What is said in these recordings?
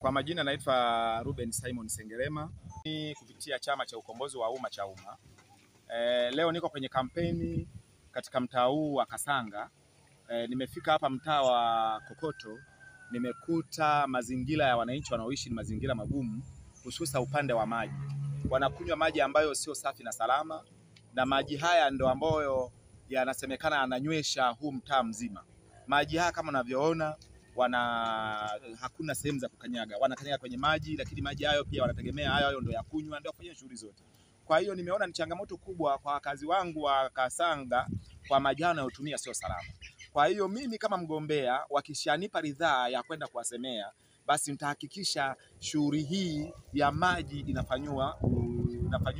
Kwa majina naitwa Ruben Simon Sengerema, ni kupitia Chama cha Ukombozi wa Umma CHAUMMA. Leo niko kwenye kampeni katika mtaa huu wa Kasanga. Nimefika hapa mtaa wa Kokoto, nimekuta mazingira ya wananchi wanaoishi ni mazingira magumu, hususa upande wa maji. Wanakunywa maji ambayo sio safi na salama, na maji haya ndo ambayo yanasemekana ananywesha huu mtaa mzima. Maji haya kama unavyoona, hakuna sehemu za kukanyaga, wanakanyaga kwenye maji, lakini maji hayo pia wanategemea hayo hayo ndio ya kunywa, ndio kufanya shughuli zote. Kwa hiyo nimeona ni changamoto kubwa kwa wakazi wangu wa Kasanga kwa maji hayo wanayotumia sio salama. Kwa hiyo mimi kama mgombea, wakishanipa ridhaa ya kwenda kuwasemea, basi nitahakikisha shughuli hii ya maji inafanywa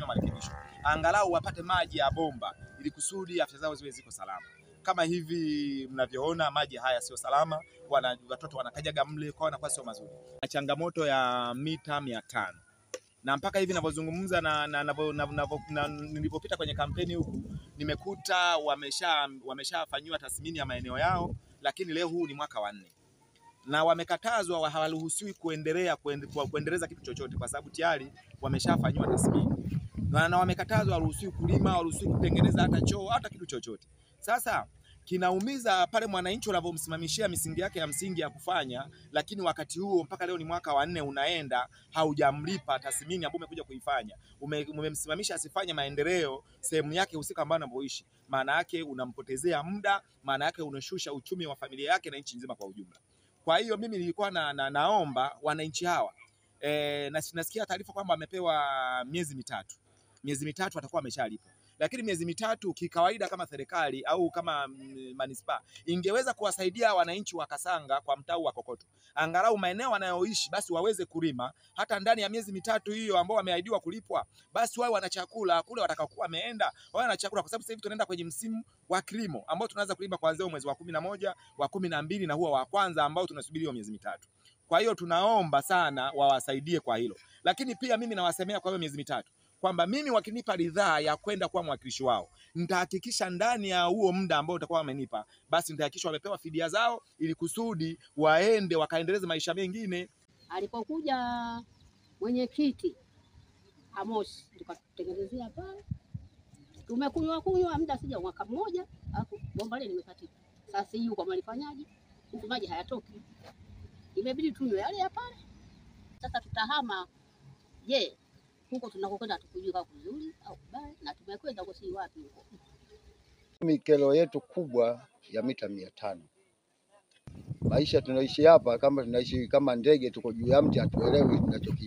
marekebisho, angalau wapate maji ya bomba ili kusudi afya zao ziwe ziko salama. Kama hivi mnavyoona maji haya sio salama, watoto wanakanyaga mle, kwa wanakuwa sio mazuri. Na changamoto ya mita 500. Na mpaka hivi ninavyozungumza na nilipopita kwenye kampeni huku, nimekuta wameshafanywa tathmini ya maeneo yao, lakini leo huu ni mwaka wa 4. Na wamekatazwa, hawaruhusiwi kuendeleza kitu chochote kwa sababu tayari wameshafanywa tathmini. Na wamekatazwa, hawaruhusiwi kulima, hawaruhusiwi kutengeneza hata choo, hata kitu chochote. Sasa kinaumiza pale mwananchi unavyomsimamishia misingi yake ya msingi ya kufanya, lakini wakati huo mpaka leo ni mwaka wa 4 unaenda, haujamlipa tathmini ambayo umekuja kuifanya. Umemsimamisha asifanye maendeleo sehemu yake husika ambayo anapoishi. Maana yake unampotezea muda, maana yake unashusha uchumi wa familia yake na nchi nzima kwa ujumla. Kwa hiyo mimi nilikuwa naomba wananchi hawa, nasikia taarifa kwamba amepewa miezi mitatu. Miezi mitatu atakuwa ameshalipa. Lakini miezi mitatu kikawaida kama serikali au kama manispaa ingeweza kuwasaidia wananchi wa Kasanga kwa mtaa wa Kokoto, angalau maeneo wanayoishi basi waweze kulima hata ndani ya miezi mitatu hiyo ambao wameahidiwa kulipwa, basi wao wana chakula kule watakaokuwa wameenda, wao wana chakula, kwa sababu sasa hivi tunaenda kwenye msimu wa kilimo ambao tunaanza kulima kuanzia mwezi wa 11, wa 12 na huwa wa kwanza ambao tunasubiri hiyo miezi mitatu. Kwa hiyo tunaomba sana wawasaidie kwa hilo. Lakini pia mimi nawasemea kwa hiyo miezi mitatu kwamba mimi wakinipa ridhaa ya kwenda kuwa mwakilishi wao, nitahakikisha ndani ya huo muda ambao utakuwa wamenipa, basi nitahakikisha wamepewa fidia zao ili kusudi waende wakaendeleze maisha mengine. Alipokuja mwenyekiti Amos, tukatengenezea pale, tumekunywa kunywa muda sija mwaka mmoja, alafu bomba ile limekatika. Sasa hiyo kwa malifanyaji huku maji hayatoki, imebidi tunywe yale ya pale. Sasa tutahama, je, huko tunakokwenda tukujui kama kuzuri au kubaya, na tumekwenda huko si wapi huko. Mikelo yetu kubwa ya mita 500. Maisha tunaishi hapa kama tunaishi kama ndege, tuko juu ya mti, hatuelewi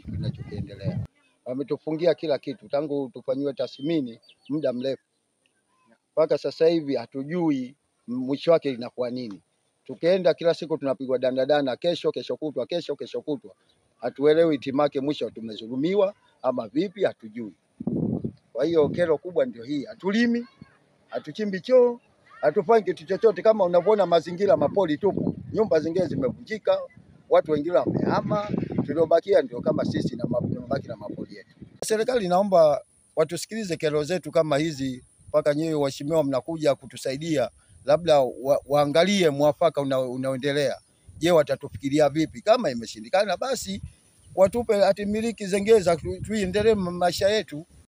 kinachokiendelea. Wametufungia kila kitu tangu tufanyiwe tathmini muda mrefu. Mpaka sasa hivi hatujui mwisho wake inakuwa nini. Tukienda kila siku tunapigwa dandadana, kesho, kesho kutwa, kesho, kesho kutwa. Hatuelewi hitimake mwisho tumezulumiwa ama vipi, hatujui. Kwa hiyo kero kubwa ndio hii, hatulimi, hatuchimbi choo, hatufanyi kitu chochote. Kama unavyoona mazingira mapoli tupu, nyumba zingine zimevunjika, watu wengine wamehama, tuliobakia ndio kama sisi na mabaki na mapoli yetu. Serikali inaomba watusikilize kero zetu kama hizi, mpaka nyewe waheshimiwa mnakuja kutusaidia, labda waangalie mwafaka unaoendelea. Je, watatufikiria vipi? Kama imeshindikana basi watupe hatimiliki zengeza tuendelee maisha yetu.